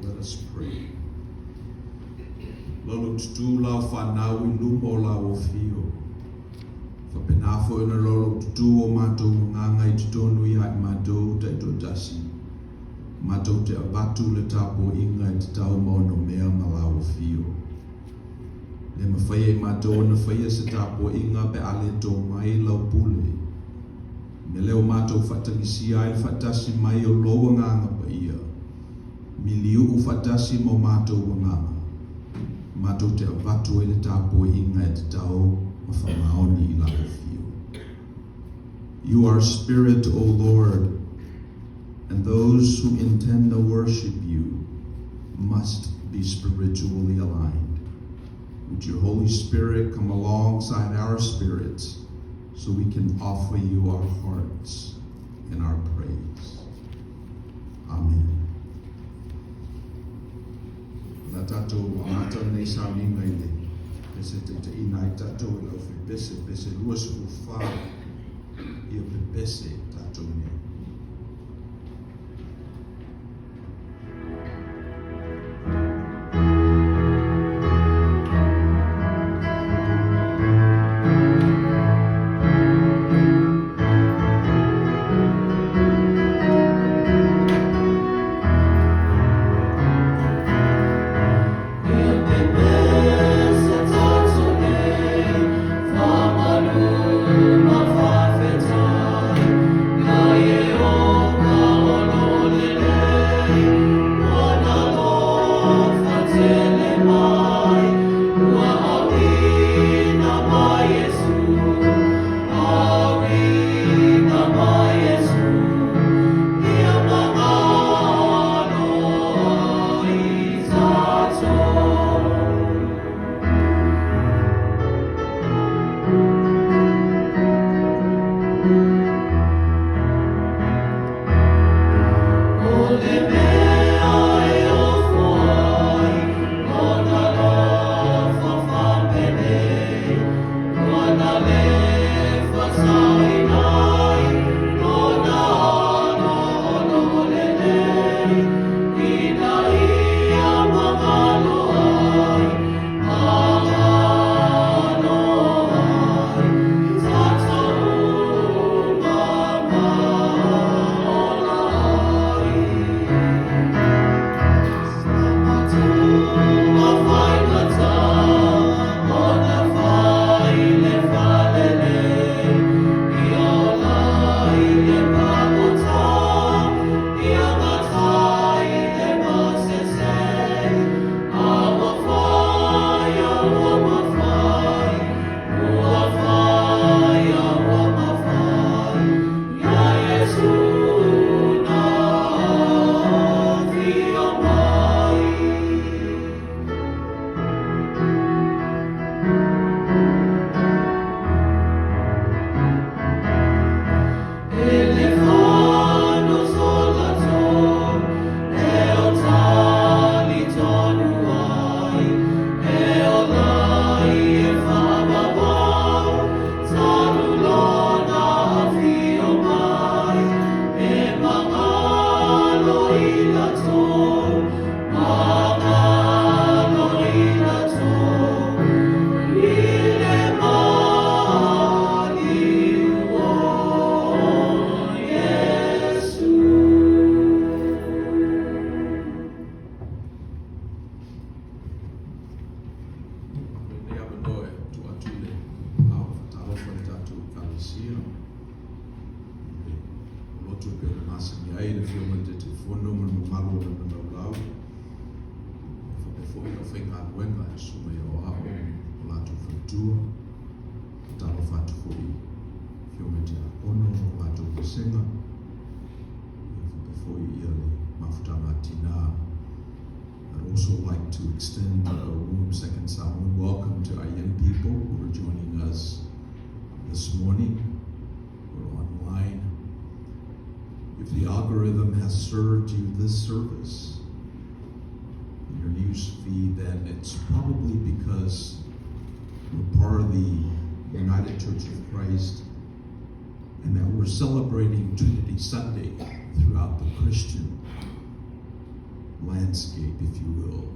Let us pray. Lolotutu lau fanau i luma o lau afio. Faapena foi ona lolotutu o matou agaga i totonu ia i matou taitoatasi, matou te avatu le tapuaiga e tatau ma onomea ma lau afio. E le mafai e i matou ona faia se tapuaiga pe a le tō mai lau pule. O le mea lea ua matou faatagisia ai le faatasi mai o lou Agaga Paia, miliuu faatasi ma o matou agaga, matou te avatu ai le tapuaiga e tatau ma faamaoni i lau afio. You are Spirit, O Lord, and those who intend to worship you must be spiritually aligned. Would your Holy Spirit come alongside our spirits so we can offer you our hearts and our praise. Amen. O le a tatou amata lenei sauniga i le pese taitaiina ai tatou e le aufai-pese, pese 24, ia pepese tatou nei. Lenei avanoa e tuu atu i le ao faatalofa i le tatou Ekalesia i le loto e pei ona masani ai le Afioga i le Taitaifono ma le mamalu o lana laulau, e faapea foi le aufaigaluega e susu mai aoao ma o latou faletua. Faatalofa atu foi i Afioga i Tiakono ma o latou vasega, e faapea foi ia le mafutaga a tinā. I'd also like to extend a warm second Samoan welcome to our young people who are joining us this morning. We're online. If the algorithm has served you this service in your news feed, then it's probably because we're part of the United Church of Christ and that we're celebrating Trinity Sunday throughout the Christian landscape, if you will.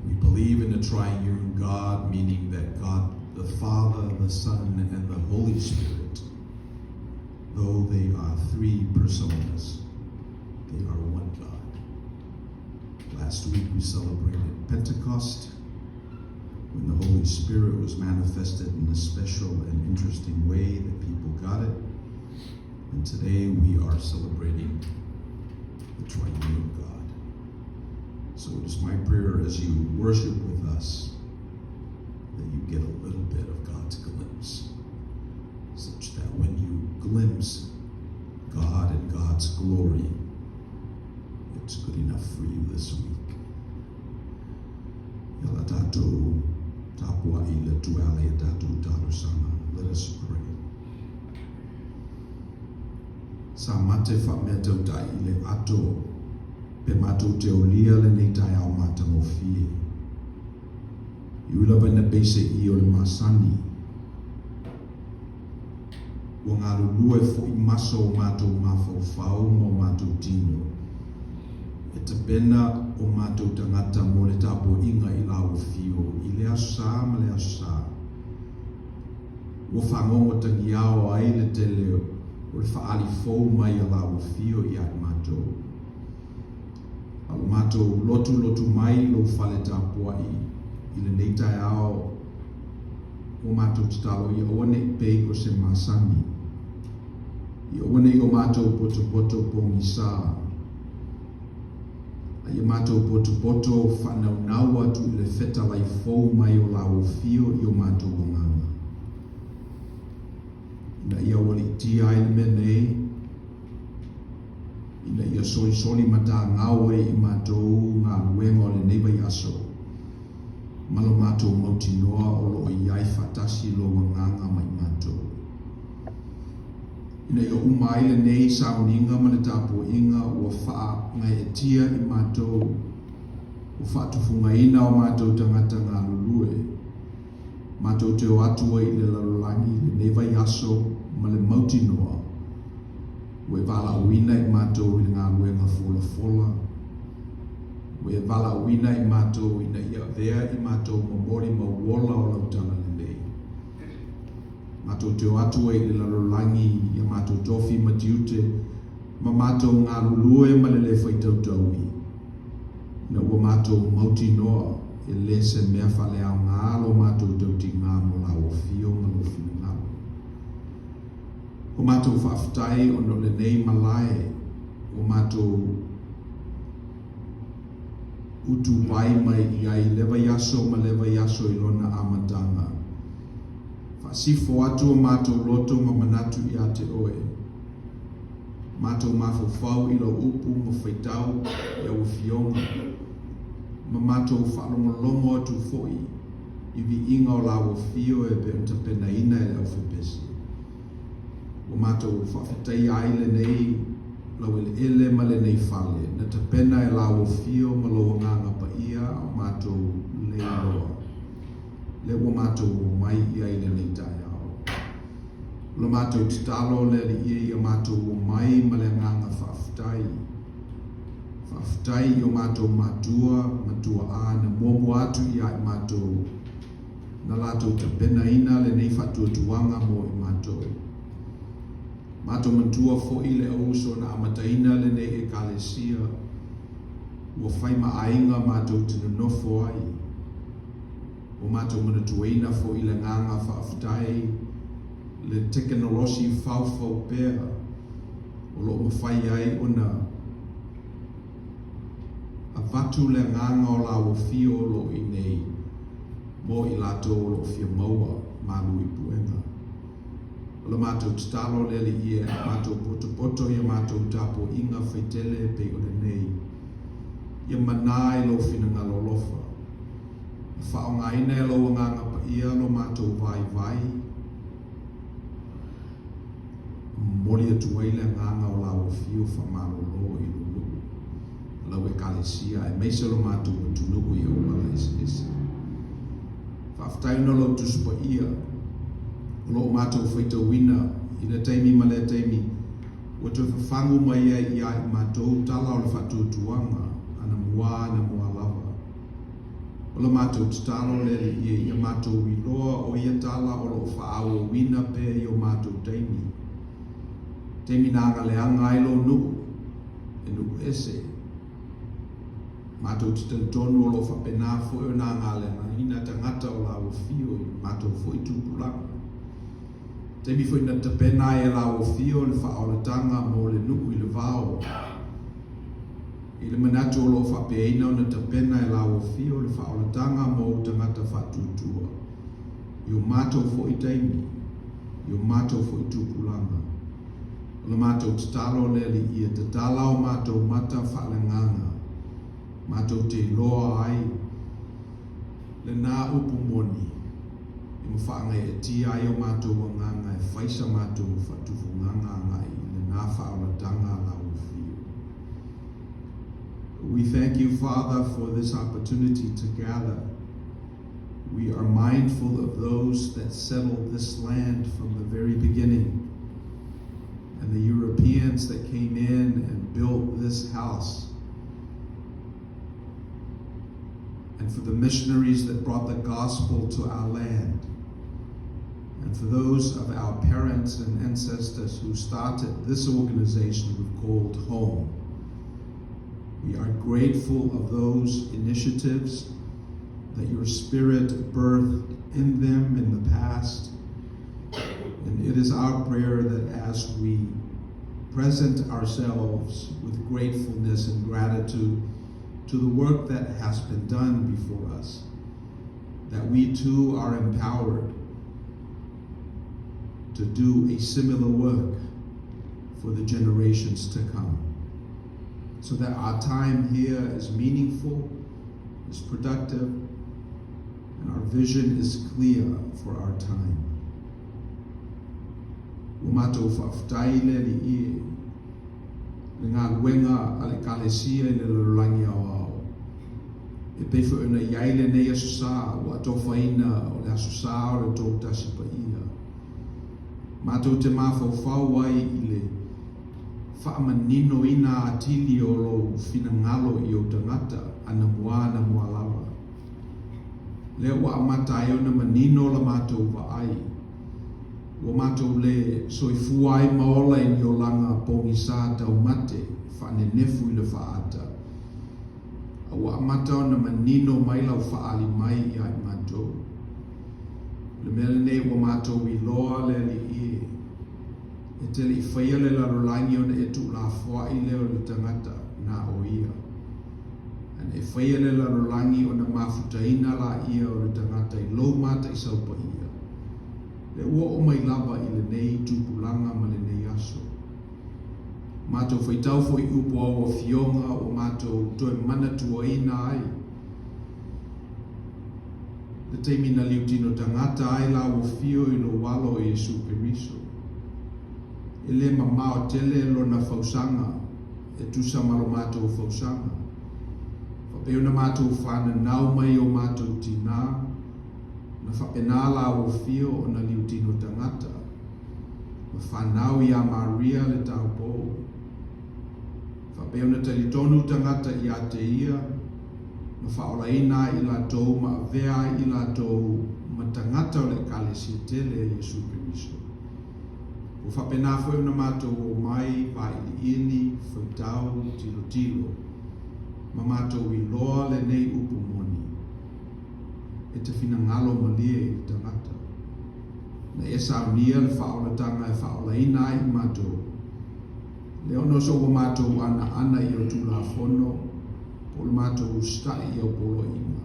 We believe in a triune God, meaning that God the Father, the Son, and the Holy Spirit, though they are three personas, they are one God. Last week we celebrated Pentecost, when the Holy Spirit was manifested in a special and interesting way that people got it. And today we are celebrating the triune God. So it is my prayer as you worship with us that you get a little bit of God's glimpse, such that when you glimpse God and God's glory, it's good enough for you this week. Ia la tatou tapuai i le Atua e ala i a tatou talosaga. Let us pray. Sa mate faameatauta'i i le ato pe matou te olia lenei taeao matagofie. E ui lava ina peise'i o le masani, ua galulue fo'i maso o matou mafaufau ma o matou tino e tapena o matou tagata mo le tapua'iga i Lau Afio i le Aso Sa ma le Aso Sa. Ua fagogo tagiao ai le tele o le faaali fou mai a Lau Afio ia i matou. A ua matou lotulotu mai i lou fale tapuai i lenei taeao, ua matou tatalo ia aua ne i pei o se masani, ia aua ne i o matou potopoto pogisa, a ia matou potopoto faanaunau atu i le fetalai fou mai o Lau Afio i o matou agaga. Ina ia aualiitia ai le mea nei, ina ia solisoli matagao ai i matou galuega o lenei vaiaso, ma lo matou mautinoa o lo o i ai faatasi Lou Agaga ma i matou. Ina ia uma ai lenei sauniga ma le tapuaiga ua faagaeetia i matou, ua faatufugaina o matou tagata galulue, matou te o atu ai i le lalolagi i lenei vaiaso ma le mautinoa ua e valaauina i matou i le galuega folafola, ua e valaauina i matou ina ia avea i matou momoli mauola o lau talalelei. Matou te o atu ai i le lalolagi i a matou tofi ma tiute ma matou galulue ma le lē faitautaui, ina ua matou mautinoa e lē se mea faaleaoga lo matou tautigā mo Lau Afio ma Lou finagalo. Ua matou faafetai ona o lenei malae ua matou utupai mai i ai i lea vaiaso ma lea vaiaso i lona amataga. Faasifo atu o matou loto ma manatu ia te Oe. Matou mafaufau i Lau upu ma faitau i Au Afioga, ma matou faalogologo atu foi i viiga o Lau Afio e pei ona tapenaina e le aufepesi. Ua matou faafetaia ai lenei laueleele ma lenei fale na tapena e Lau Afio ma Lou Agaga Paia a o matou lei loa. Lea ua matou omai i ai i lenei taeao. O la matou tatalo le Alii e ia matou omai ma le agaga faafetai. Faafetai i o matou matua ma tuaa na muamua atu ia i matou, na latou tapenaina lenei faatuatuaga mo i matou. Matou manatua foi le auuso na amataina lenei Ekalesia, ua fai ma aiga matou te nonofo ai. Ua matou manatuaina foi le agaga faafetai le tekenolosi faufau pea o lo o mafai ai ona avatu le agaga o lau afio o lo o i nei mo i latou o lo o fia maua malu i puega. O la matou tatalo le Alii e, matou potopoto i a matou tapuaiga faitele e pei o lenei. Ia manā i lou finagalo alofa. Ma faaaogaina e lou Agaga Paia lo matou vaivai, e momoli atu ai le agaga o lau afio faamalolo i lou nuu, ma lau Ekalesia, aemaise lo matou atunuu i auala eseese. Faafetai ona o lau Tusi Paia o lo o matou faitauina i lea taimi ma lea taimi, ua toe fafagu mai ai ia i matou tala o le faatuatuaga. anamua anamua lava. O la matou tatalo le Alii e, ia matou iloa o ia tala o lo o faaauauina pea i o matou taimi, taimi na agaleaga ai lou nuu, e nuu ese. Matou te talitonu o lo o faapena foi ona agaleagaina tagata o laua fio i matou foi tupulaga. Taimi foi na tapena ai e laua fio le faaolataga mo le nuu i le vao, i le manatu o lo o faapeaina ona tapena e laua fio le faaolataga mo ou tagata faatuatua i o matou foi taimi, i o matou foi tupulaga. O la matou tatalo le Alii ia tatala o matou mata faaleagaga, matou te iloa ai lena upu moni e ma faagaeetia ai o matou agaga e fai sa matou faatufugaga agai i lena faaolataga a laua fio. We thank you, Father, for this opportunity to gather. We are mindful of those that settled this land from the very beginning, and the Europeans that came in and built this house, and for the missionaries that brought the gospel to our land, and for those of our parents and ancestors who started this organization we've called home. We are grateful of those initiatives that your Spirit birthed in them in the past. And it is our prayer that as we present ourselves with gratefulness and gratitude to the work that has been done before us, that we too are empowered to do a similar work for the generations to come, so that our time here is meaningful, is productive, and our vision is clear for our time. Ua matou faafetai le Alii e le galuega a le Ekalesia i le lalolagi aoao. E pei foi ona i ai lenei Aso Sa ua atofaina o le Aso Sa o le Toatasi Paia. Matou te mafaufau ai i le faamaninoina atili o lou finagalo i ou tagata anamua anamua lava. Lea ua amata ai ona manino la matou vaai. Ua matou le soifua ai ma ola i ni olaga pogisa taumate faanenefu i le faaata. A ua amata ona manino mai lau faaali mai ia i matou. O le mea lenei ua matou iloa le Alii e, e te le i faia le lalolagi ona e tuulafoai lea o le tagata na o ia. Ae na e faia le lalolagi ona mafutaina laia o le tagata i lou mataisau paia. Lea ua oo mai lava i lenei tupulaga ma lenei aso. Matou faitau foi i upu o au afioga ua matou toe manatuaina ai le taimi na liutino tagata ai laua fio i lou alo o Iesu Keriso. E le mamao tele lona fausaga e tusa ma lo matou fausaga. Faapei ona matou fananau mai o matou tinā, na faapena laua fio ona liutino tagata, ma fanau iā Maria le taupou. Faapei ona talitonu tagata ia te ia, na faaolaina ai i latou ma avea ai i latou ma tagata o le Ekalesia tele a Iesu Keriso. Ua faapena foi ona matou omai, vailiili, faitau, tilotilo, ma matou iloa lenei upu moni, e te finagalo malie i le tagata. Na e saunia le faaolataga e faaolaina ai i matou, le ona o so ua matou anaana i au Tulafono, po o le matou usitai i au poloaiga,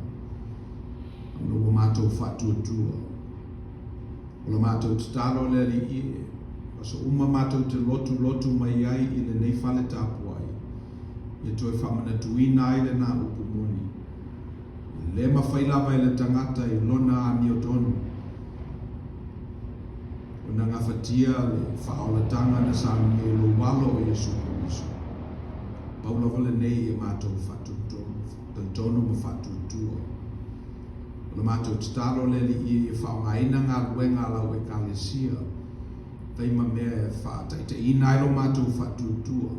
ona ua matou faatuatua. O la matou tatalo le Alii e, aso uma matou te lotulotu mai ai i lenei fale tapuai, ia toe faamanatuina ai lena upu moni. E le mafai lava e le tagata i lona amiotonu ona gafatia le faaolataga na saunia i lou alo o Iesu Keriso. Pau lava lenei ia matou faatalitonu ma faatuatua. O le matou tatalo le Alii ia faaaogaina galuega a lau Ekalesia fai ma mea e faataitaiina ai lo matou faatuatua.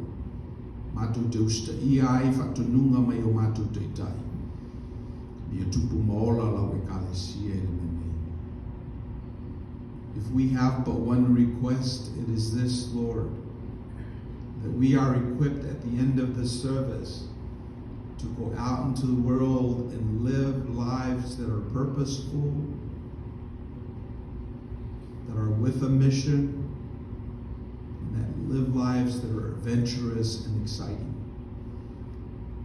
Matou te usitaia ai faatonuga mai o matou taitai, ia tupu ma ola lau ekalesia i le mea nei. If we have but one request, it is this, Lord, that we are equipped at the end of this service to go out into the world and live lives that are purposeful, that are with a mission, and that live lives that are adventurous and exciting.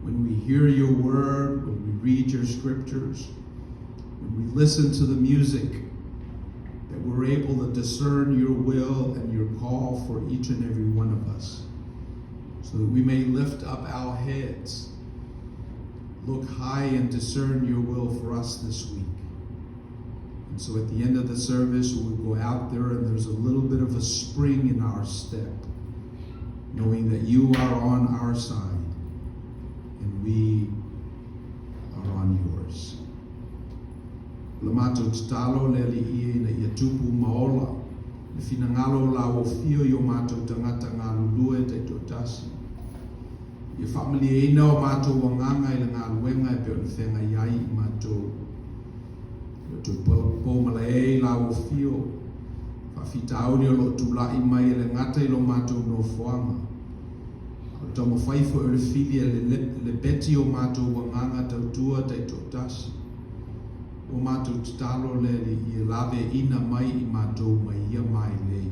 When we hear your word, when we read your scriptures, when we listen to the music, that we're able to discern your will and your call for each and every one of us, so that we may lift up our heads, look high and discern your will for us this week. And so at the end of the service, we go out there and there's a little bit of a spring in our step, knowing that you are on our side and we are on yours. O le matou tatalo le Alii ina ia tupu ma ola le finagalo o lau afio i o matou tagata galulue taitoatasi. Ia faamalieina o matou agaga i le galuega e pei ona feagai ai i matou. E le o toe po malae i lau afio, faafitauli o lo o tulai mai e le gata i lo matou nofoaga, a o le taumafai foi o le fili e lepeti o matou agaga tautua taitoatasi. Ua matou tatalo le Alii e laveaiina mai i matou mai ia mailei.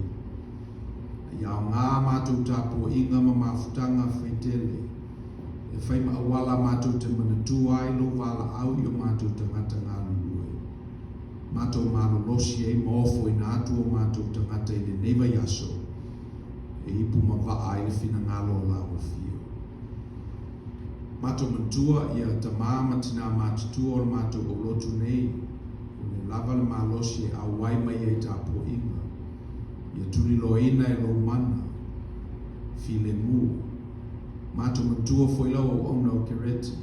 A ia aoga matou tapuaiga ma mafutaga faitele e fai ma auala matou te manatua ai lou valaau i o matou tagata galulue. Matou malolosi ai ma ofoina atu o matou tagata i lenei vaiaso e ipu ma vaa ai le finagalo o lau afio. Matou manatua ia tama ma tina matutua o le matou aulotu nei, ua le lava le malosi e auai mai ai tapuaiga, ia tuliloaina e lou mana, filemu. Matou manatua foi lau auauna o Kereti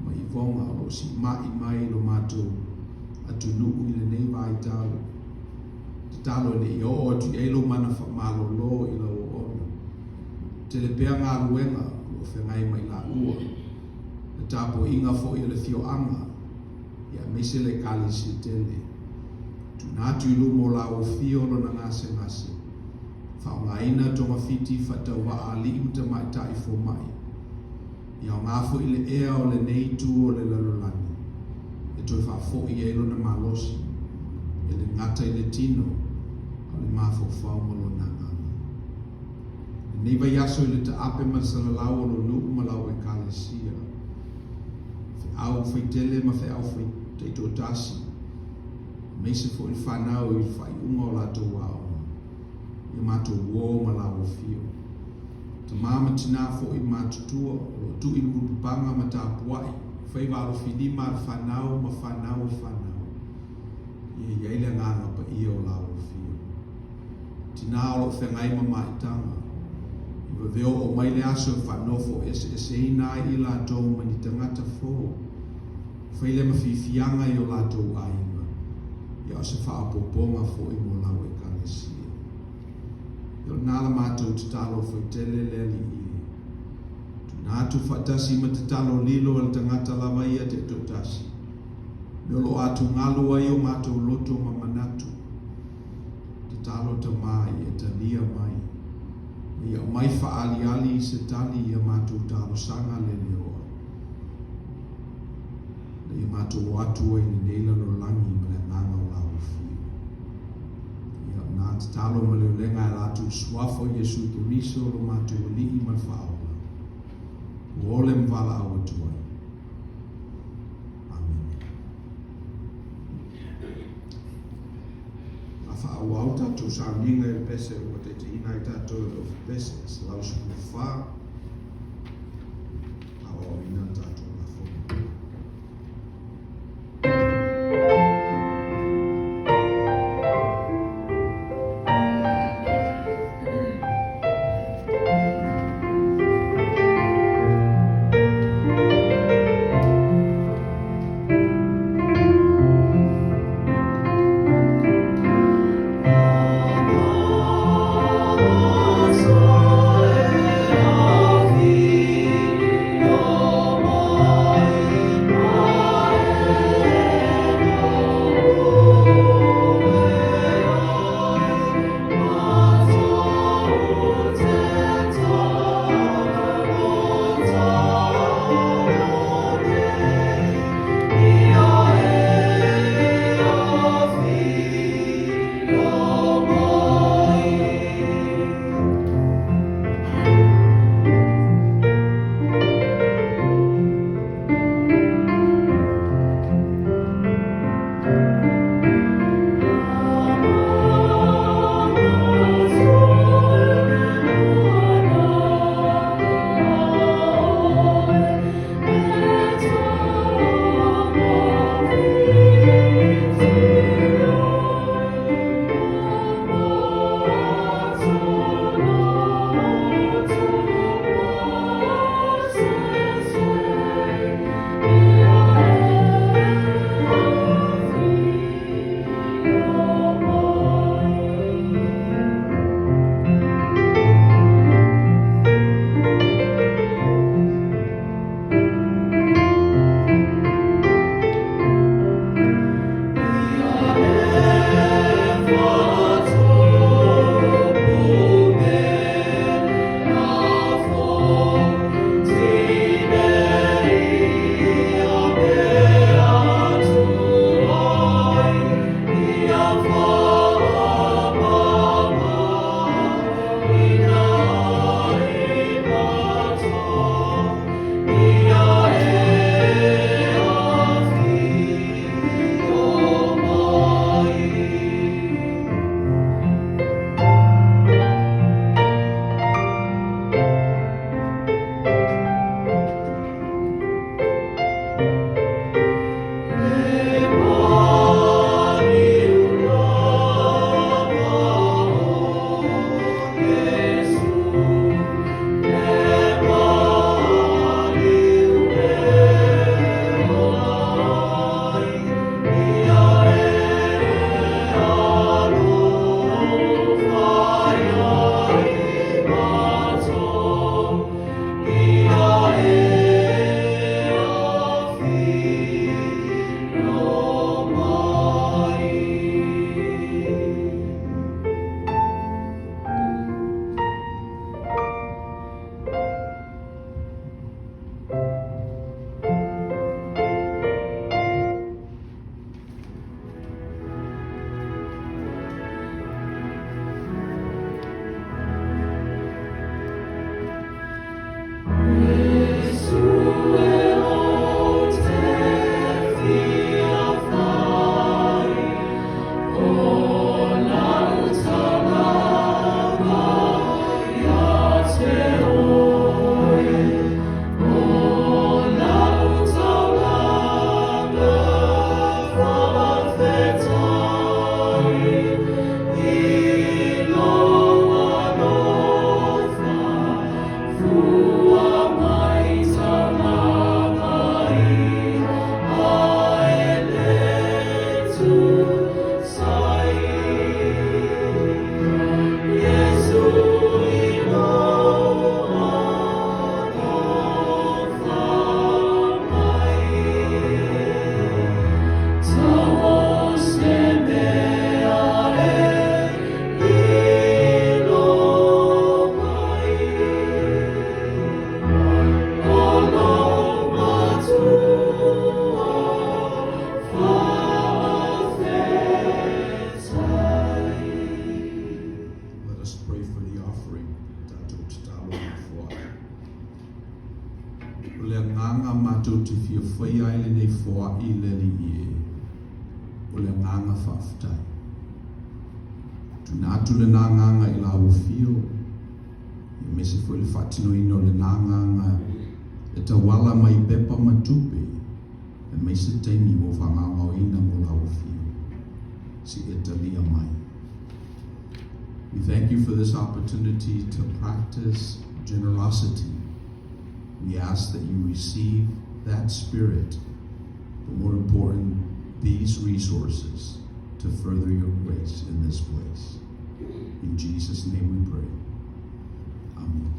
ma Ivoga o lo o siimai mai i lo matou atunuu i lenei vaitau. Tatalo ina ia oo atu i ai lou mana faamalolo i lau auauna. Tele pea galuega o lo o feagai ma i laua, le tapuaiga foi a le afioaga, aemaise le ekalesia tele. Tuuina atu i luma o lau afio lona gasegase, faaaogaina togafiti faatauvaa alii ma tamaitai fomai. Ia aoga foi le ea o lenei itu o le lalolagi e toe faafoi ai lona malosi, e le gata i le tino, a o le mafaufau ma lona agaga. Lenei vaiaso i le taape ma le salalau o lou nuu ma lau ekalesia, feau faitele ma feau taitoatasi, aemaise foi le fanau i le faaiuga o latou aoga, ia matou uo ma lau afio. Tama ma tina foi matutua o lo o tuu i le mulipapaga ma tapuai, faiva alofilima a le fanau ma fanau a fanau, ia i ai le agaga paia o lau afio. Tina o lo o feagai ma maitaga, i vave oo mai le aso e faanofo eseeseina ai i latou ma ni tagata fou, fai lea ma fiafiaga i o latou aiga, ia o se faaopoopoga foi mo lau ekalesia. Ia o lena la matou tatalo faitele le Alii e. Tuuina atu faatasi ma tatalo lilo a le tagata lava ia taitoatasi, mea o lo o atugalu ai o matou loto ma manatu. Tatalo Tama ia e talia mai, ma ia aumai faaaliali se tali i a matou talosaga le leoa, ina ia matou o atu ai i lenei lalolagi ma le agaga o lau afio. Ia, o na tatalo ma le ulega e ala atu i le Suafa o Iesu Keriso lo matou Alii ma le Faaola, ua ole ma valaau atu ai. Amene. A faaauau tatou sauniga i le pese ua taitaiina ai tatou e le ofi pese 114, faaauauina le tatou lafoga. agaga matou te fia faia ai lenei foai i le Alii e, o le agaga faafetai. Tuuina atu lena agaga i lau afio, aemaise foi le faatinoina o lena agaga e tauala mai i pepa ma tupe, aemaise taimi ua faagaogaoina mo lau afio. Se i e talia mai. We thank you for this opportunity to practice generosity. We ask that you receive that spirit, but more important, these resources to further your grace in this place. In Jesus' name we pray. Amen.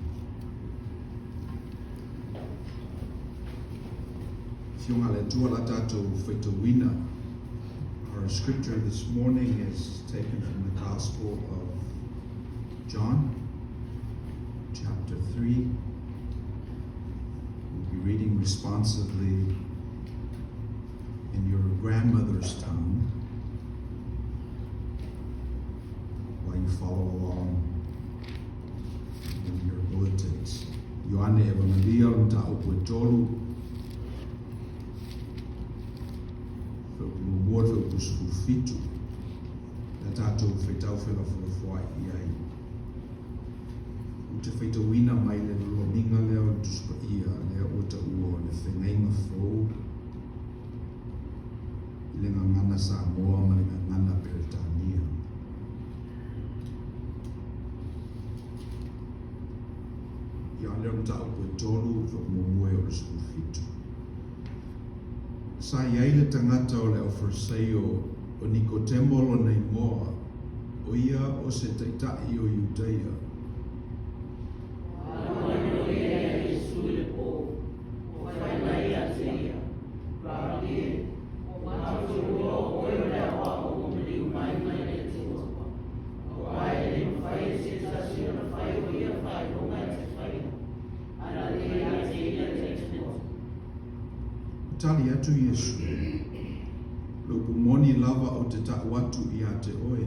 Afioga a le Atua la tatou faitauina. Our scripture this morning is taken from the Gospel of John, chapter 3. We'll be reading responsively in your grandmother's tongue while you follow along in your bulletins. Ioane Evangelia o le mataupu e tolu, fuaiupu muamua i le fuaiupu 17, le tatou faitau felafolafoai i ai. Ou te faitauina mai le lolomiga lea o le Tusi Paia lea ua taua o le Feagaiga Fou i le gagana Samoa ma le gagana Peretania. Ioane o le mataupu e tolu, fuaiupu muamua e oo i le 17. Sa i ai le tagata o le Aufarisaio o Nikotemo lona igoa, o ia o se taitai o Iudaia. Alu mai o ia iā Iesu i le pō, ua fai mai ia te ia, Rabi e, matou te iloa o oe o le aoao ua maliu mai mai le Atua, auā e le mafai e se tasi ona fai o ia faailoga e te faia, ana le ia te ia le Atua. Ua tali atu Iesu, Le upu moni lava ou te ta'u atu iā te oe,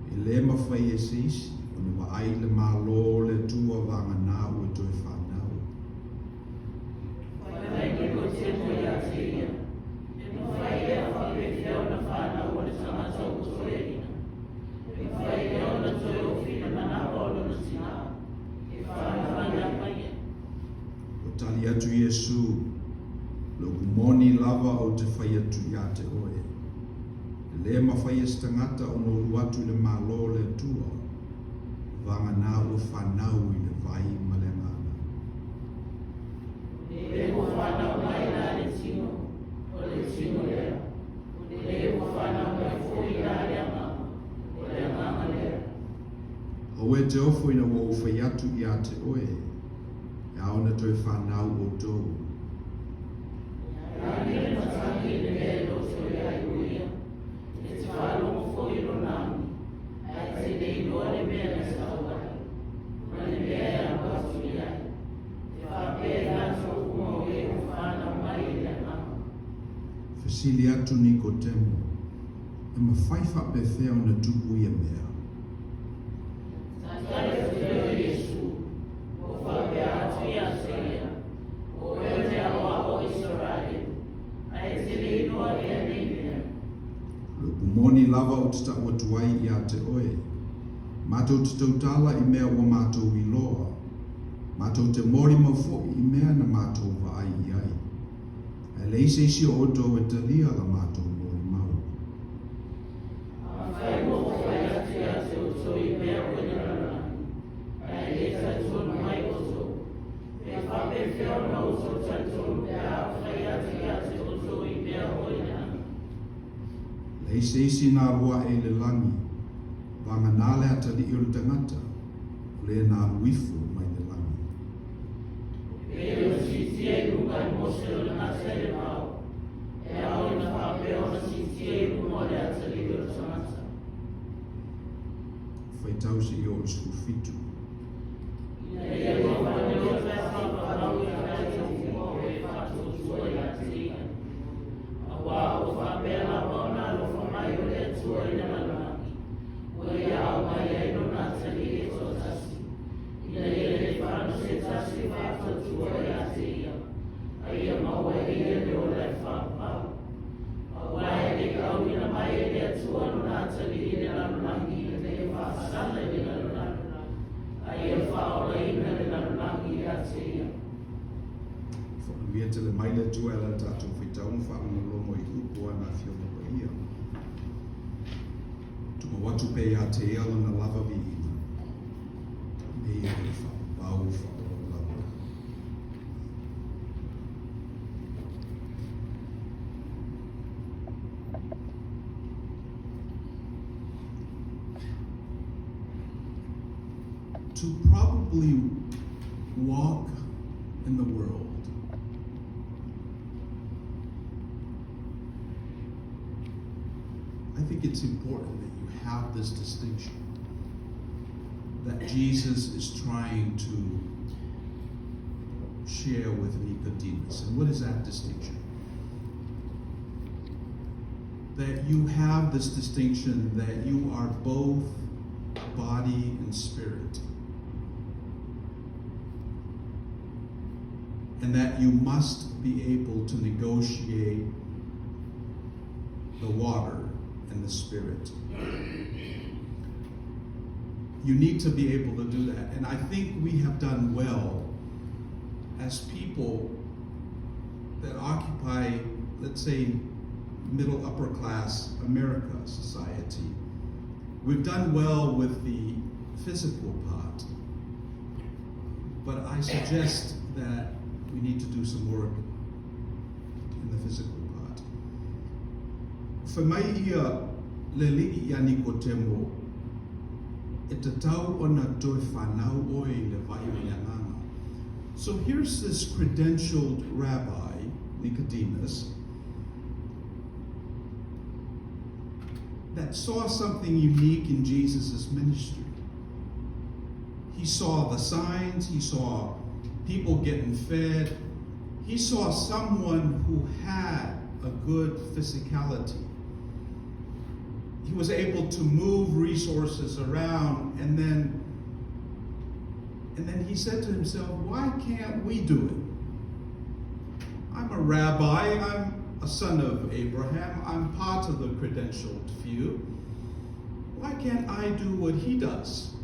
e lē mafai e se isi ona vaai i le Malo o le Atua vagana ua toe fanau. Fai mai Nikotemo iā te ia, E mafai ea faapefea ona fanau o le tagata ua toeaina? E mafai ea ona toe ofi i le manava o lona tinā, e fanau mai ai? Ua tali atu Iesu, Le upu moni lava ou te fai atu iā te oe, e lē mafai e se tagata ona ulu atu i le Malo o le Atua, vagana ua fanau i le vai ma le Agaga. O le ua fanau mai la le tino, o le tino lea. O le ua fanau mai foi la le Agaga, o le Agaga lea. Aua e te ofo ina ua ou fai atu iā te oe, e ao ona toe fanau outou. E agi le matagi i le mea e loto ai o ia, e te faalogo foi i lona agi, ae te le iloa le mea na sau ai, ma le mea e alu atu i ai. E faapea i latou uma o e ua fanau mai e le Agaga. Fesili atu Nikotemo, E mafai faapefea ona tupu ia mea? Tali atu lea o Iesu, Ua faapea atu ia te ia, O oe o le aoao o Isaraelu, ae e te le iloa ea nei mea. O le upu moni lava ou te ta'u atu ai iā te oe, matou te tautala i mea ua matou iloa, matou te molimau fo'i i mea na matou vaai i ai, ae leai se isi o outou e talia la matou molimau. Afai ua ou fai atu ia te outou i mea o i le lalolagi, ae le talitonu mai outou, pe faapefea ona outou talitonu pe a ou fai atu ia te outou i mea o i le lagi? Leai se isi na alu aʻe i le lagi, vagana le Atalii o le tagata, o le na alu ifo mai le lagi. E pei ona siitia i luga e Mose o le gata i le vao, e ao ina faapea ona siitia i luga o le atalii o le tagata. Faitau seia oo i le 17. Ina ia ua faaneo tasi palau i tatou uma o e faatuatua ia te ia, auā ua faapea lava ona alofa mai o le Atua i le lalolagi, ua ia aumai ai lona atalii e toatasi, ina ia le fano se tasi e faatuatua ia te ia, a Fai mai le Atua e ala i le tatou faitauga faalogologo i upu o ana Afioga Paia. Tumau atu pea ia te ia lona lava viiga, nei e le faapau faapau lava. To probably walk in the world I think it's important that you have this distinction that Jesus is trying to share with Nicodemus. And what is that distinction? That you have this distinction that you are both body and spirit. And that you must be able to negotiate the water and the spirit. You need to be able to do that. And I think we have done well as people that occupy, let's say, middle upper class America society. We've done well with the physical part, but I suggest that we need to do some work in the physical part. Fai mai ia le Alii iā Nikotemo, E tatau ona toe fanau oe i le vai o le Agaga. So here's this credentialed rabbi, Nicodemus, that saw something unique in Jesus' ministry. He saw the signs, he saw people getting fed, he saw someone who had a good physicality. He was able to move resources around, and then and then he said to himself, why can't we do it? I'm a rabbi, I'm a son of Abraham, I'm part of the credentialed few. Why can't I do what he does?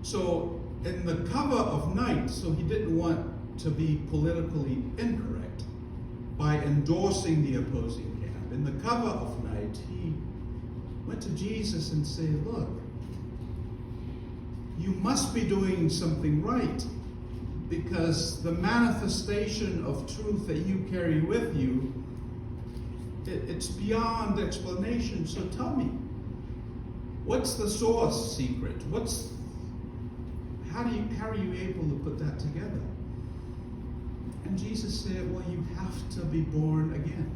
So, in the cover of night, so he didn't want to be politically incorrect by endorsing the opposing camp. In the cover of night, he went to Jesus and said, Look, you must be doing something right because the manifestation of truth that you carry with you, it's beyond explanation. So tell me, what's the source secret? What's how do you how are you able to put that together? And Jesus said, Well, you have to be born again.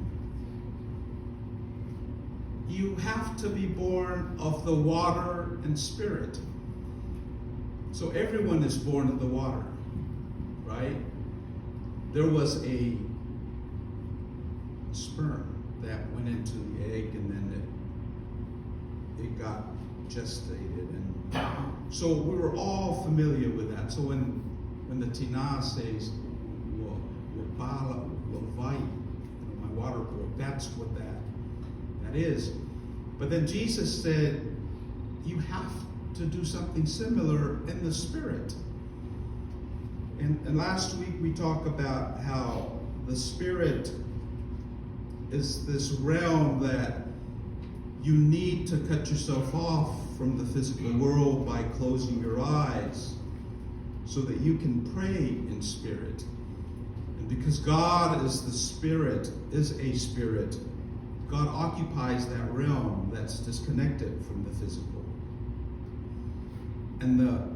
You have to be born of the water and spirit. So everyone is born of the water, right? There was a sperm that went into the egg and then it, it got gestated. And so we were all familiar with that. So when, when the Tina says, my water broke, that's what that, that is. But then Jesus said, you have to do something similar in the spirit. And, and last week we talked about how the spirit is this realm that you need to cut yourself off from the physical world by closing your eyes so that you can pray in spirit. And because God is the spirit, is a spirit, God occupies that realm that's disconnected from the physical. And the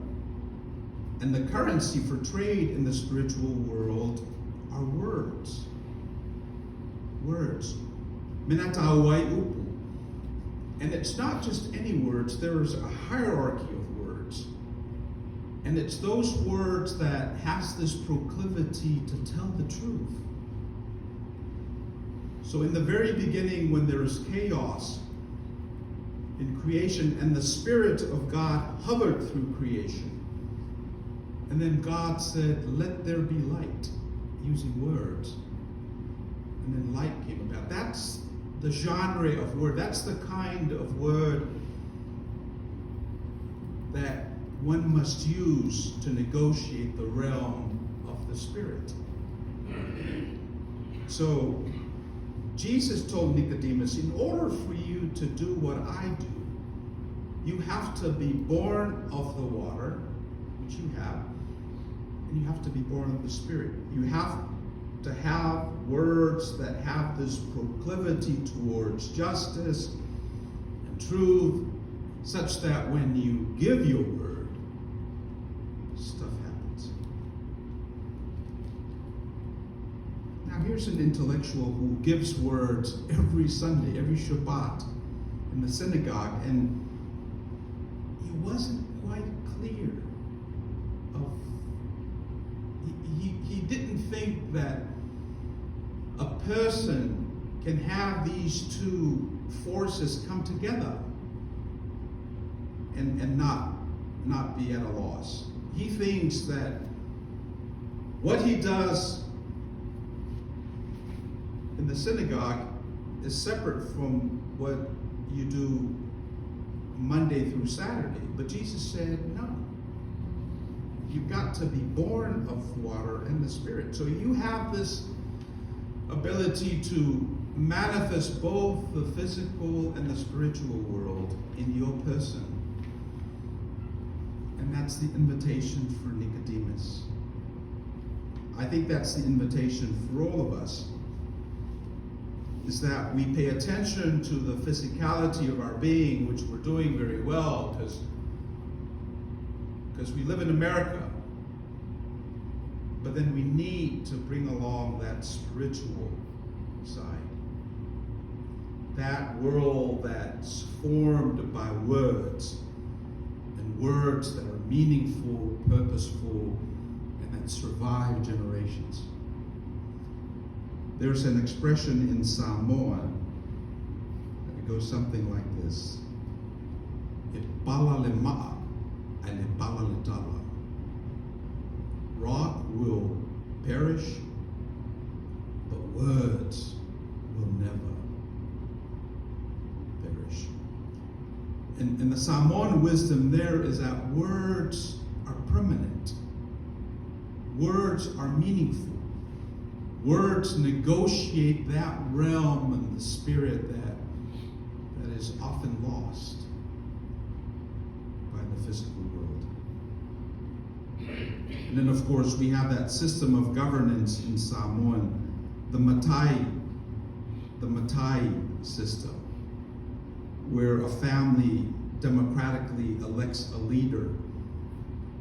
and the currency for trade in the spiritual world are words. Words. Mea tau ai upu. And it's not just any words, there's a hierarchy of words. And it's those words that has this proclivity to tell the truth. So in the very beginning, when there is chaos in creation, and the Spirit of God hovered through creation, and then God said, Let there be light, using words. And then light came about. That's the genre of word. That's the kind of word that one must use to negotiate the realm of the spirit. So Jesus told Nicodemus, in order for you to do what I do, you have to be born of the water, which you have, and you have to be born of the Spirit. You have to have words that have this proclivity towards justice and truth, such that when you give your word, stuff happens. Now, here's an intellectual who gives words every Sunday, every Shabbat in the synagogue, and he wasn't quite clear of. He didn't think that a person can have these two forces come together and not be at a loss. He thinks that what he does in the synagogue is separate from what you do Monday through Saturday. But Jesus said, no. You've got to be born of water and the Spirit. So you have this ability to manifest both the physical and the spiritual world in your person. And that's the invitation for Nicodemus. I think that's the invitation for all of us, is that we pay attention to the physicality of our being, which we're doing very well because we live in America. But then we need to bring along that spiritual side. That world that's formed by words, and words that are meaningful, purposeful, and that survive generations. There's an expression in Samoan that goes something like this. E pala le ma'a, ae le pala le tala. Rock will perish, but words will never perish. And the Samoan wisdom there is that words are permanent. Words are meaningful. Words negotiate that realm and the spirit that is often lost by the physical world. And then, of course, we have that system of governance in Samoan, the Matai system, where a family democratically elects a leader,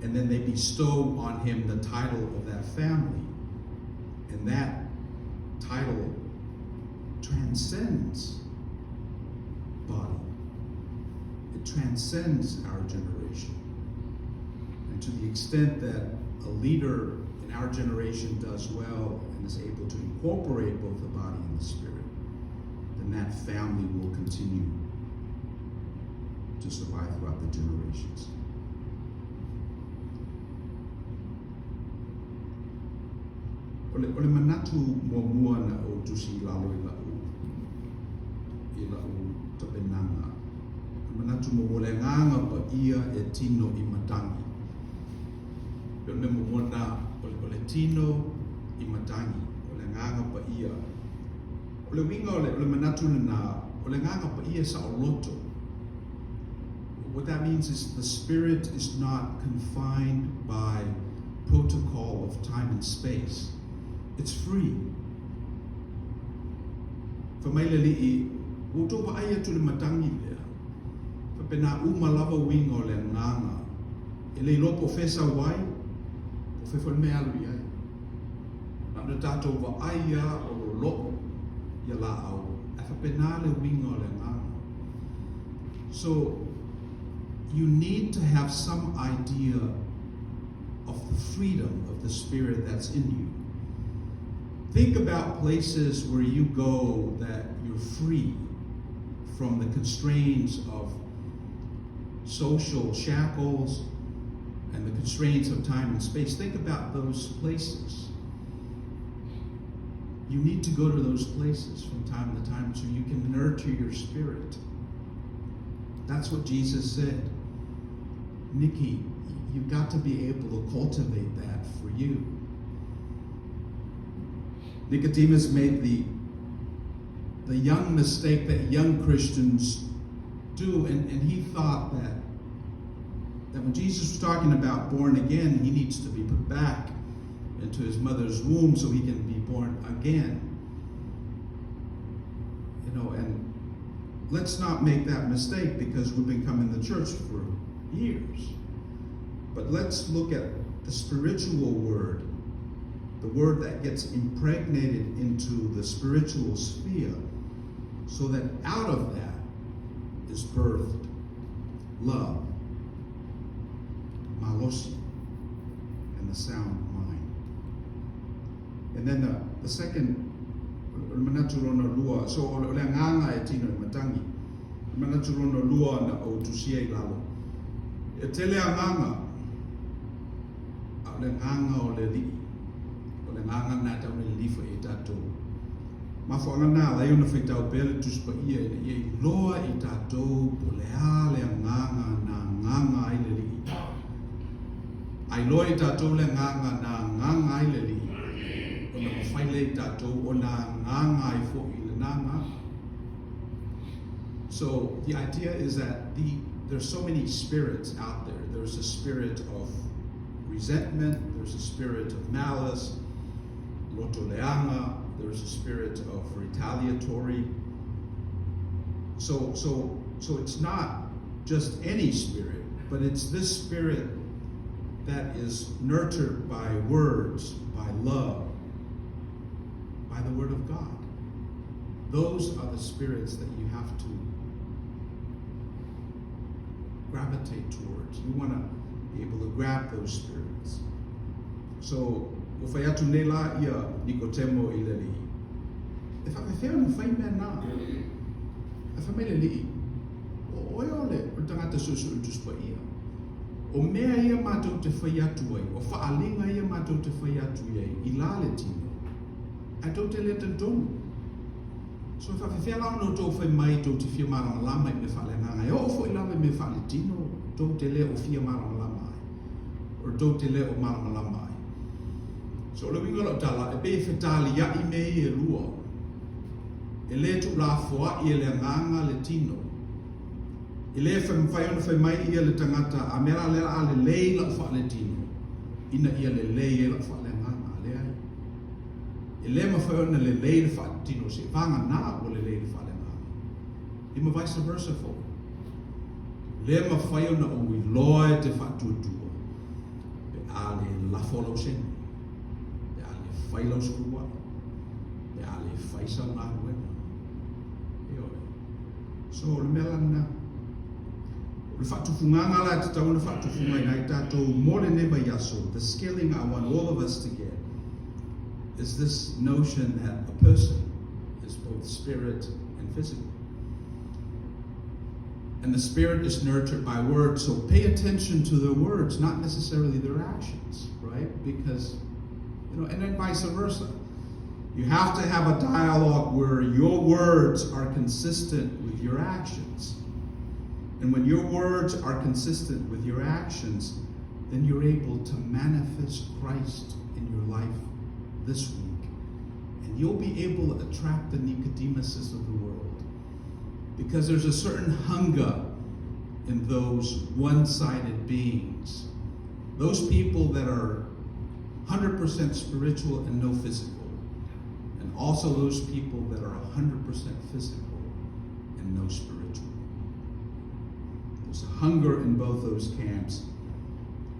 and then they bestow on him the title of that family. And that title transcends body. It transcends our generation. And to the extent that a leader in our generation does well and is able to incorporate both the body and the spirit, then that family will continue to survive throughout the generations. O le manatu muamua na ou tusi i lalo i la'u tapenaga. O le manatu muamua le agaga paia e tino i matagi. O le mea muamua na o le tino i matagi, o le agaga paia. O le uiga o le manatu lena, o le agaga paia saoloto. What that means is the spirit is not confined by protocol of time and space. It's free. Fai mai le Alii, ua outou vaai atu le matagi lea. Faapena uma lava uiga o le agaga. E le iloa po o fea e sau ai, po o fea foi le mea e alu i ai. Na ona tatou vaai lava o lolo'o ia laau, ae faapena le uiga o le agaga. So, you need to have some idea of the freedom of the spirit that's in you. Think about places where you go that you're free from the constraints of social shackles and the constraints of time and space. Think about those places. You need to go to those places from time to time so you can nurture your spirit. That's what Jesus said. Nikki, you've got to be able to cultivate that for you. Nicodemus made the young mistake that young Christians do, and he thought that when Jesus was talking about born again, he needs to be put back into his mother's womb so he can be born again. And let's not make that mistake because we've been coming to church for years. But let's look at the spiritual word, the word that gets impregnated into the spiritual sphere, so that out of that is birthed love, malosi, and the sound mind. And then the second, o le manatu lona lua, so o le agaga e tino i matagi, o le manatu lona lua na ou tusia i lalo. E tele agaga, a o le agaga o le Alii, o le agaga lena e tatau ona lilifa i ai tatou. Mafuaaga na ala ai ona faitau pea le Tusi Paia ina ia iloa i tatou po o le a le agaga na agaga ai le Alii. A iloa i tatou le agaga na agaga ai le Alii, ona mafai lea i tatou ona agaga ai foʻi lena agaga. So the idea is that there's so many spirits out there. There's a spirit of resentment, there's a spirit of malice, loto leaga, there's a spirit of retaliatory. So it's not just any spirit, but it's this spirit that is nurtured by words, by love, by the word of God. Those are the spirits that you have to gravitate towards. You want to be able to grab those spirits. So, ua fai atu nei la ia Nikotemo i le Alii. E faapefea ona fai mea na. E fai mai le Alii, o oe o le o le tagata suesue i Tusi Paia. O mea ia matou te fai atu ai, o faaaliga ia matou te fai atu ai, i la le tino. Ae tou te le talitonu. So e faapefea la ona outou fai mai tou te fia malamalama i mea faaleagaga. E oo foʻi lava i mea faaletino, tou te le o fia malamalama ai. O tou te le o malamalama ai. So o le uiga o lau tala, e pei e fetaliai mea ia e lua. E le tuulafoai e le agaga le tino. E le mafai ona fai mai ia le tagata, a mea la lea a lelei lau faaletino, ina ia lelei ai lau faaleagaga, leai. E le mafai ona lelei le faaletino, seiavagana ua lelei le faaleagaga. E ma vice versa foʻi. Le mafai ona ou iloa e te faatuatua, pe a le lafo lau sene, pe a le fai lau suluai, pe a le fai sau galuega. Ioe. So, o le mea la lena. O le faatufugaga la e tatau ona faatufugaina ai tatou mo lenei vaiaso, the skilling I want all of us to get is this notion that a person is both spirit and physical. And the spirit is nurtured by words, so pay attention to their words, not necessarily their actions, right? Because, and then vice versa. You have to have a dialogue where your words are consistent with your actions. And when your words are consistent with your actions, then you're able to manifest Christ in your life this week. And you'll be able to attract the Nicodemuses of the world. Because there's a certain hunger in those one-sided beings. Those people that are 100% spiritual and no physical. And also those people that are 100% physical and no spiritual. There's a hunger in both those camps.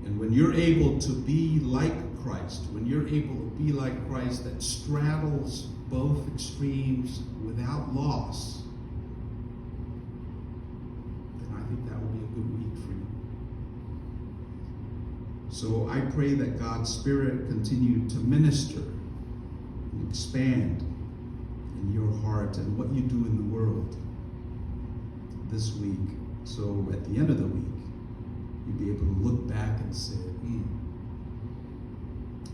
And when you're able to be like Christ, when you're able to be like Christ that straddles both extremes without loss, then I think that will be a good week for you. So I pray that God's Spirit continue to minister and expand in your heart and what you do in the world this week. So at the end of the week, you'll be able to look back and say,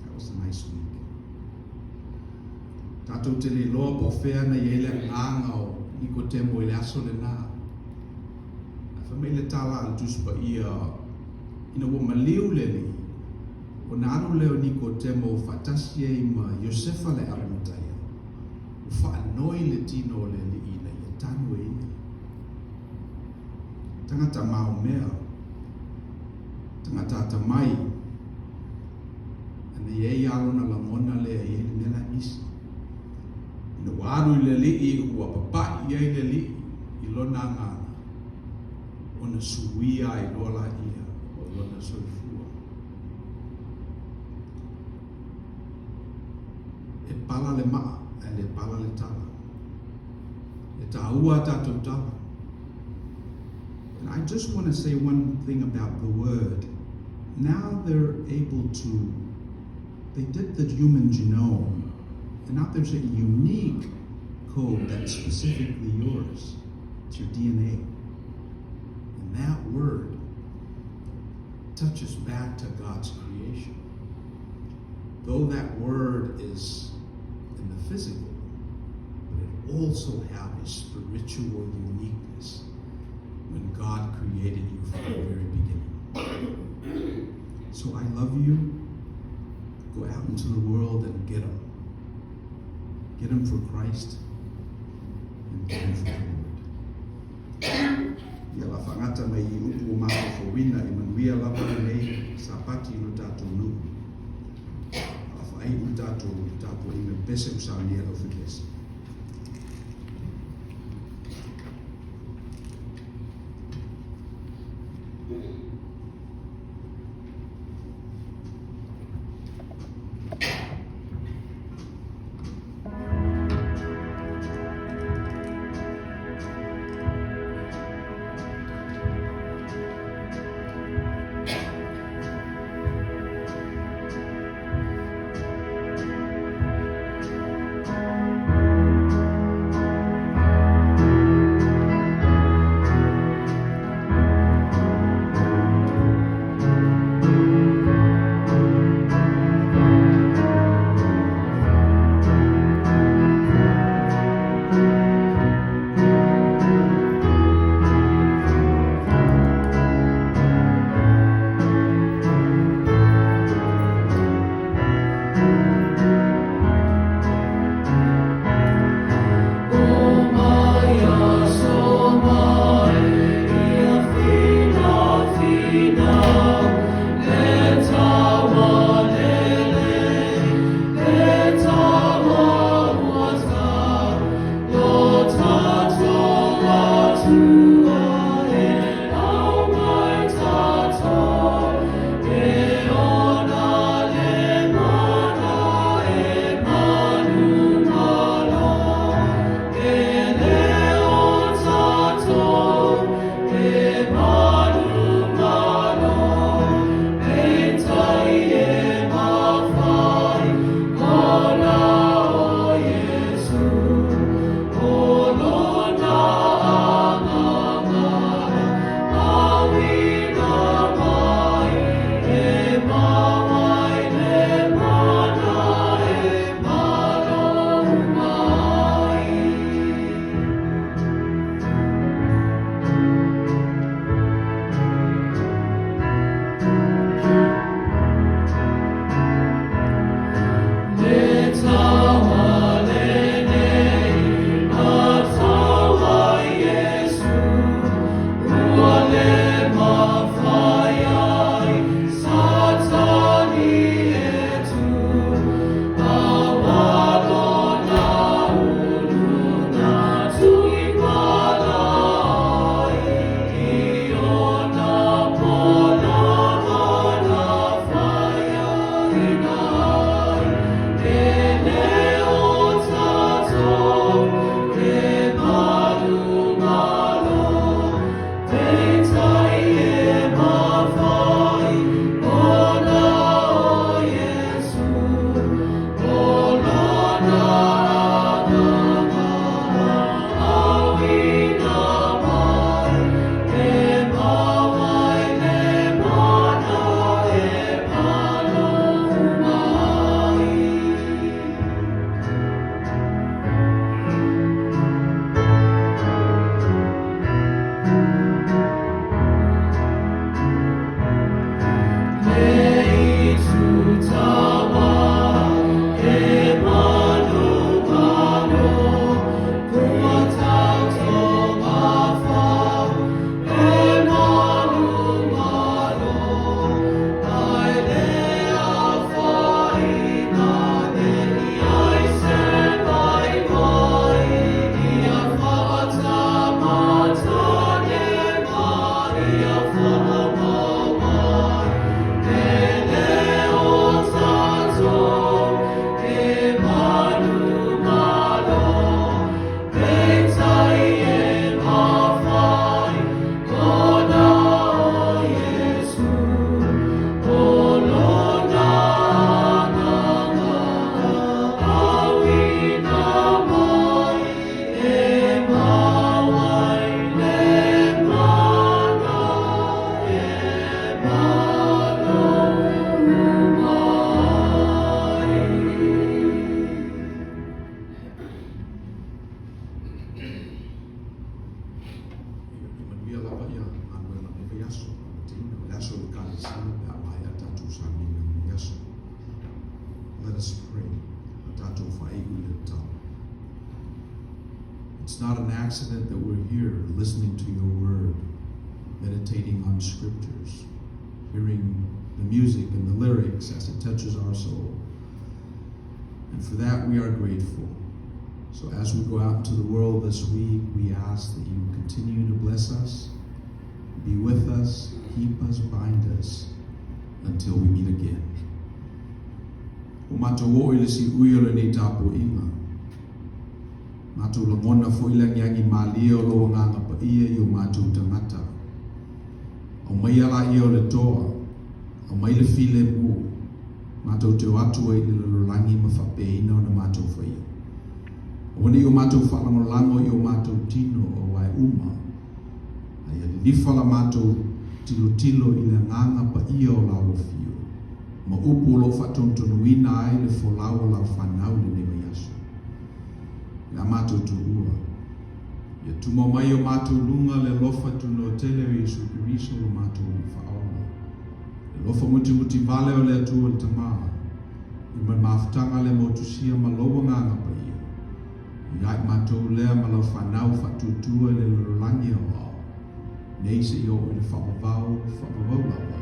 that was a nice week. Tatou te le iloa po o fea na i ai le agaga o Nikotemo i le aso lena. Ae fai mai le tala a le Tusi Paia, ina ua maliu le Alii, ona alu lea o Nikotemo faatasi ai ma Iosefa le Arimataia. Ua faanoi le tino o le Alii ina ia tanu e ia. Tagata maomea, tagata atamai, ana i ai lava lona lagona lea e i ai le mea la e misi. Ina ua alu i le Alii, ua papa'i i ai le Alii i lona agaga, ona suia ai loa laia o lona soifua. E pala le maa ae le pala le tala. E tāua a tātou tala. And I just want to say one thing about the word. Now they're able to, they did the human genome, and now there's a unique code that's specifically yours. It's your DNA. And that word touches back to God's creation. Though that word is in the physical, but it also have a spiritual uniqueness when God created you from the very beginning. So I love you. Go out into the world and get them. Get them for Christ and get them for the Lord. Ia la faagata mai i upu ua matou fouina e manuia lava lenei Sapati i lo tatou nuu. A faaiu le tatou tapuaiga i pese ua saunia e le aufaipiasi. tatou faaiu i le tatalo. It's not an accident that we're here listening to your word, meditating on scriptures, hearing the music and the lyrics as it touches our soul. And for that we are grateful. So as we go out into the world this week, we ask that you continue to bless us, be with us, keep us, bind us until we meet again. Ua matou oo i le siui o lenei tapuaiga. Matou lagona foi le agiagi malie o lou agaga paia i o matou tagata. Aumaia laia o le toa, aumai le filemu, matou te o atu ai i le lalolagi ma faapeina ona matou faia. Aua ne i o matou faalagolago i o matou tino aua e uma, a ia lilifa la matou tilotilo i le agaga paia o lau afio, ma upu o lo o faatonutonuina ai le folau a lau fanau i lenei vaiaso. O le a matou tuua, ia tumau mai i o matou luga le alofa tunoa tele o Iesu Keriso lo matou Alii Faaola, le alofa mutimutivale o le Atua le Tama, i ma le mafutaga le motusia ma lou Agaga Paia, ia i matou lea ma lau fanau faatuatua i le lalolagi aoao, nei seia oo i le faavavau, faavavau lava.